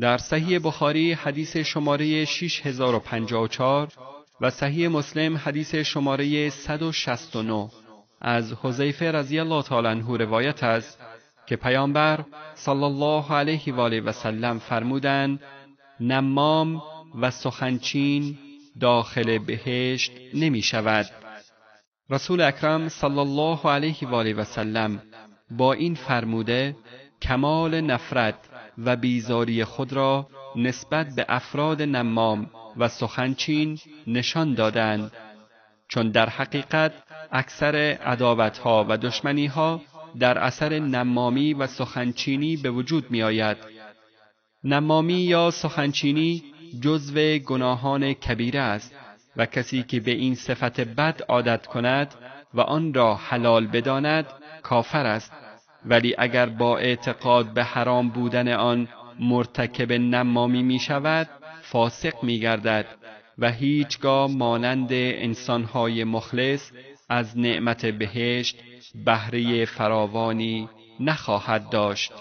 در صحیح بخاری حدیث شماره 6054 و صحیح مسلم حدیث شماره 169 از حذیفه رضی الله تعالی عنه روایت است که پیامبر صلی الله علیه و آله و سلم فرمودند: نمام و سخنچین داخل بهشت نمی شود. رسول اکرم صلی الله علیه و آله و سلم با این فرموده کمال نفرت و بیزاری خود را نسبت به افراد نمام و سخنچین نشان دادند، چون در حقیقت اکثر عداوت‌ها و دشمنی‌ها در اثر نمامی و سخنچینی به وجود می‌آید. نمامی یا سخنچینی جزو گناهان کبیره است و کسی که به این صفت بد عادت کند و آن را حلال بداند کافر است، ولی اگر با اعتقاد به حرام بودن آن مرتکب نمامی می شود فاسق می گردد و هیچگاه مانند انسانهای مخلص از نعمت بهشت بهره فراوانی نخواهد داشت.